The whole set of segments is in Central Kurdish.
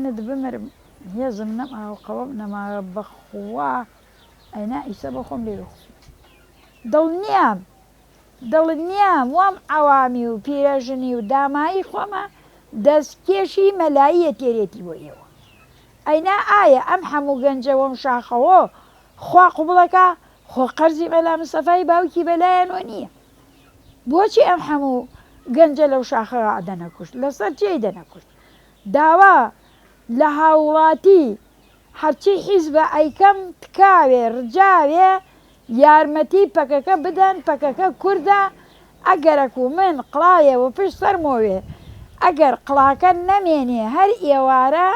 منت بمرم هێزم نەماوە قەوەم نەماوە بەخوا ئەینا ئیسە بۆ خۆم لێ بخۆم دڵنیام دڵنیام وام عەوامی و پیرەژنی و دامایی خۆمە دەستکێشی مەلاییە تێرێتی بۆ ئێوە ئەینا ئایا ئەم حەموو گەنجە وەم شاخەوە خوا قوبڵەکا خۆ قەرزی مەلا مستەفای باوکی بەلایانەوە نییە بۆچی ئەم حەموو گەنجە لەو شاخە ئەدەنە کوشت لەسەر چی ئەیدەنە کوشت داوا لە هاووڵاتی هەرچی حیزبە ئەیکەم تکاوێ ڕجاوێ یارمەتی پەکەکە بدەن پەکەکە کوردە ئەگەرەکو من قڵاێ وپشت سەرمۆوێ ئەگەر قڵاکە نەمێنێ هەر ئێوارە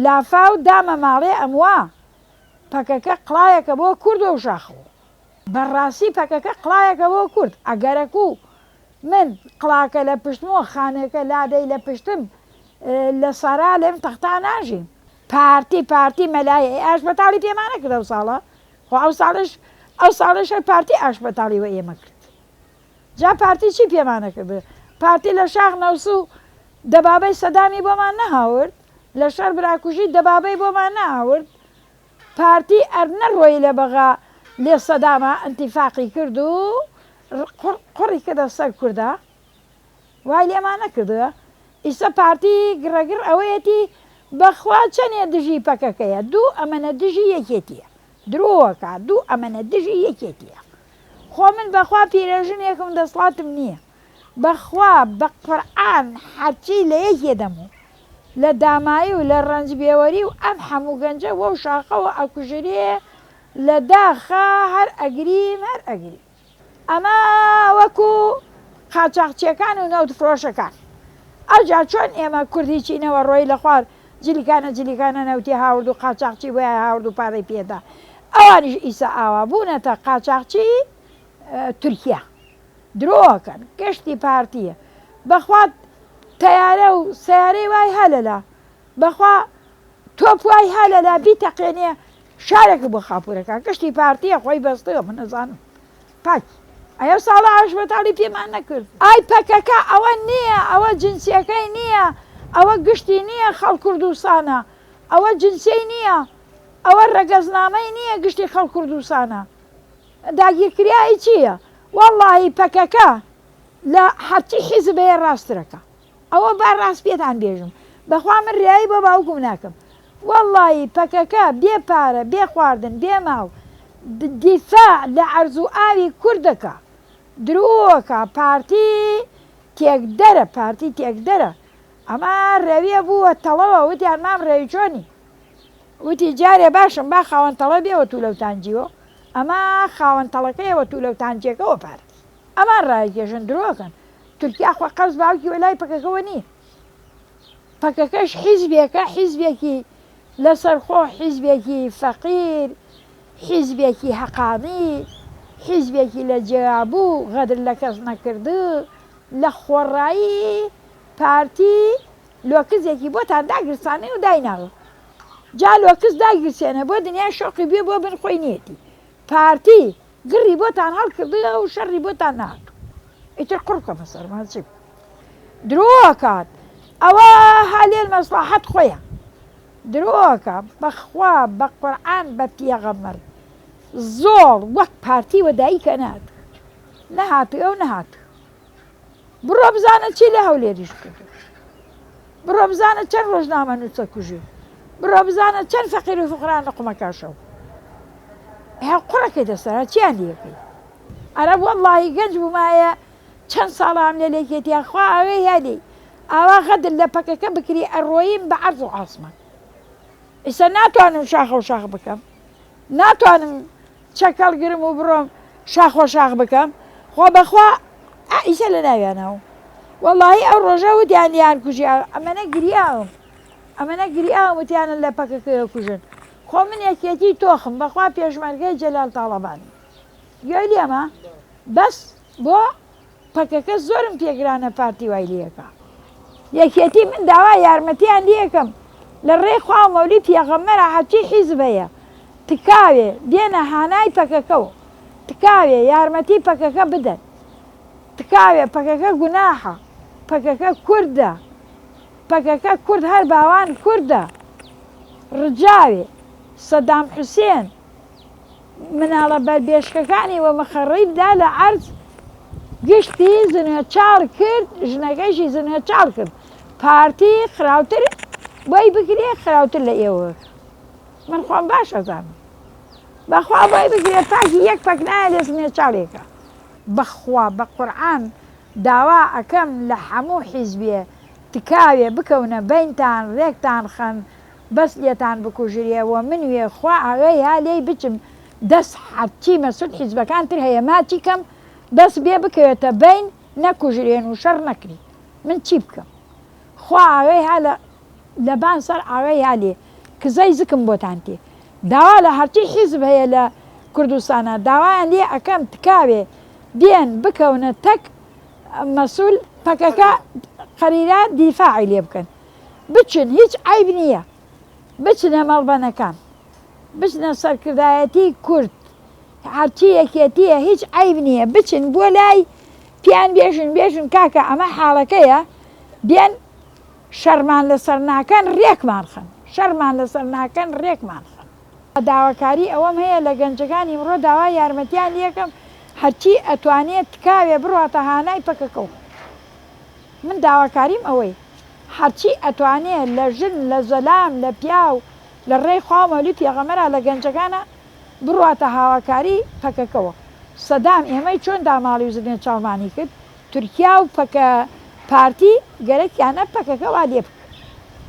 لافاو دامە ماڵێ ئەموا پەکەکە قڵایەکە بۆ کورد وەو شاخەوە بەڕاستی پەکەکە قڵایەکە بۆ کورد ئەگەرەکو من قڵاکە لە پشتمۆ خانێکە لادەی لە پشتم لە سارا لێم تەختا ناژیم. پارتی پارتی مەلای ئەی ئاشبەتاڵی پێمان نەکرد ئەو ساڵە خۆ ئەو ساڵش ئەو ساڵش هەر پارتی ئاشبەتاڵی وە ئێمە کرد جا پارتی چی پێمان نەکرد پارتی لە شاخ نەوسو دەبابەی سەدامی بۆمان نەهاورد لە شەر براکوژی دەبابەی بۆمان نەهاورد پارتی ئەر نەڕۆی لە بەغا لێ سەداما ئەنتیفاقی کرد و قوڕی کردە سەر کوردا وای لێمان نەکردوە ئیسە پارتی گڕەگڕ ئەوەیەتی بەخوا چەنێ دژی پەکەکەیە دوو ئەمەنە دژی یەکێتیە درۆکا دوو ئەمەنە دژی یەکێتیە خۆ من بەخوا پیرەژنێکم دەسڵاتم نیە بەخوا بە قورعان هەرچی لە یەکێ دەم و لە دامایی و لە ڕەنج بێوەری و ئەم حەموو گەنجە وەو شاخەوە ئەکوژرێ لە داخا هەر ئەگریم هەر ئەگریم. ئەمە وەکو قاچاخچیەکان و نەوت فرۆشەکان. ئەوجا چۆن ئێمە کورد هیچینەوە ڕۆی لە خوار جلیکانە جلیکانە نەوتی هاورد و قاچاخچی بۆیان هاورد و پارەی پێدا ئەوانیش ئیسە ئاوا بوونەتە قاچاخچی تورکیا. درۆ ئەکەن گەشتی پارتیە بەخوا تەیارە و سەیارەی وای هەلەلا بەخوا تۆپ وای هەلەلا بیتەقێنێ شارێکە بۆ خاپورەکە گەشتی پارتیە خۆی بەستوە من ئەزانم پاکی ئەو ساڵە ئاشبەتاڵی پێمان نەکرد ئای پەکەکە ئەوە نییە ئەوە جنسیەکەی نییە ئەوە گشتی نییە خەڵ کوردستانە ئەوە جنسیەی نییە ئەوە ڕەگەزنامەی نییە گشتی خەڵ کوردستانە داگیرکریایی چییە وەڵاهی پەکەکە لە هەرچی حیزب هەیە ڕاسترەکە ئەوە با ڕاست پێتان بێژم بەخوا من ریایی بۆ باوکم ناکەم وەڵایی پەکەکە بێ پارە بێ خواردن بێ ماڵ دیفاع لە عەرز و ئاوی کورد دەکا درۆکا پارتی تێکدەرە پارتی تێکدەرە ئەمە رەویە بووە تەڵەوە وتیان مام رەوی چۆنی وتی جارێ باشم با خاوەن تەڵە بێوە تولەوتانجیۆ ئەمە خاوەن تەڵەکەیەوە تولەوتانجیەکەوە پارتی ئەمان ڕایکێشن درۆکەن تورکیا خۆ قەرز باوکی وەلای پەکەکەوە نیە پەکەکەش حیزبێکە حیزبێکی لەسەرخۆ حیزبێکی فەقیر حیزبێکی هەقانی حیزبێکی لە جێگابوو غەدر لە کەس نەکردو لە خۆڕایی پارتی لۆکزێکی بۆتان داگرسانێ و دایناوە جا لۆکز داگیرسێنە بۆ دنیای شۆقی بێ بۆ بن خۆی نیەتی پارتی گڕی بۆتان هەڵکردوە و شەڕی بۆتان نەهاتوو ئیتر قوڕ بکەمە سەرمان چی بکەم درۆ ئەکات ئەوە هالێل مەسڵەحەت خۆیە درۆ ئەکا بەخوا بە قورعان بە پێغەمبەر زۆڵ وەک پارتی وە دایکە نەهاتوو نەهاتوو و نەهاتوو بڕۆ بزانە چی لە هەولێریش کردو بڕۆ بزانە چەند ڕۆژنامە نووسە کوژی بڕۆ بزانە چەند فەقیر و فقران لە قومەکاشەوە هە قوڕەکەی دەسەرا چیان لەکەی ئەرە وەڵڵاهی گەنج بوومایە چەند ساڵام لە لێکێتیا خوا ئەوێ هەلی ئاوا غەدر لە پەکەکە بکری ئەڕۆییم بە عەرز و عاسمان ئیسە ناتوانم شاخە و شاخ بکەم ناتوانم چەک هەڵگرم و بڕۆم شاخ و شاخ بکەم خۆ بەخوا ئیسە لە ناویانەوە وەڵڵاهی ئەو ڕۆژە وتیان لیان کوژی ئەمەنە گریاوم ئەمەنە گریاوم وتیانە لە پەکەکەیە کوژن خۆ من یەکێتی تۆخم بەخوا پێشمەرگەی جەلال تاڵەبانی گوێی لێمە بەس بۆ پەکەکە زۆرم پێگرانە پارتی وای لێکا یەکێتی من داوا یارمەتیان لێکەم لە ڕێ خوا و مەولی پێغەمبەرا هەرچی حیزب هەیە تکاوێ بێنە هانای پەکەکەوە تکاوێ یارمەتی پەکەکە بدەن تکاوێ پەکەکە گوناحە پەکەکە کوردە پەکەکە کورد هەر باوان کوردە. ڕجاوێ سەدام حوسێن مناڵە بەربێشکەکانی وە مخەڕیب دا لە عەرز گشتی زنێچاڵ کرد ژنەکەیشی زنێچاڵ کرد پارتی خراوتر بۆی بکرێ خراوتر لە ئێوە من خۆم باش ئەزانم بەخوا بۆی بکرێ پاکی یەک پەک نایە لێ زنێچاڵێکە. بەخوا بە قورعان داوا ئەکەم لە حەموو حیزبێ تکاوێ بکەونە بەینتان رێکتان خەن بەس لێتان بکوژرێ وە من وێ خوا ئاغەی ها لێی بچم دەس هەرچی مەسول حیزبەکان تر هەیە ماچی کەم بەس بێ بکەوێتە بەین نەکوژرێن و شەڕ نەکری من چی بکەم خوا ئاغەی ها لە لە بان سەر ئاغەی ها لێ کزەی زکم بۆتان تێ داوا لە هەرچی حیزب هەیە لە کوردستانا داوایان لێ ئەکەم تکاوێ بێن بکەونە تەک مەسول پەکەکە قەریرە دیفاعی لێ بکەن بچن هیچ عەیب نییە بچنە مەڵبەنەکان بچنە سەرکردایەتی کورد هەرچی یەکێتیە هیچ عەیب نییە بچن بۆ لای پیان بێژن بێژن کاکە ئەمە حاڵەکەیە بێن شەڕمان لەسەر ناکەن رێکمان خەن شەڕمان لەسەر ناکەن رێکمان خەن. داواکاری ئەوەم هەیە لە گەنجەکان ئیمڕۆ داوای یارمەتیان لێکەم هەرچی ئەتوانێ تکاوێ بڕواتە هانای پەکەکەو من داواکاریم ئەوەی هەرچی ئەتوانێ لە ژن لە زەلام لە پیاو لە ڕێی خواو مەولی پێغەمبەرا لە گەنجەکانا بڕواتە هاواکاری پەکەکەوە سەدام ئێمەی چۆن داماڵی و زنێ چاڵمانی کرد تورکیا و پەکە پارتی گەرەکیانە پەکەکە وا لێ بکەن.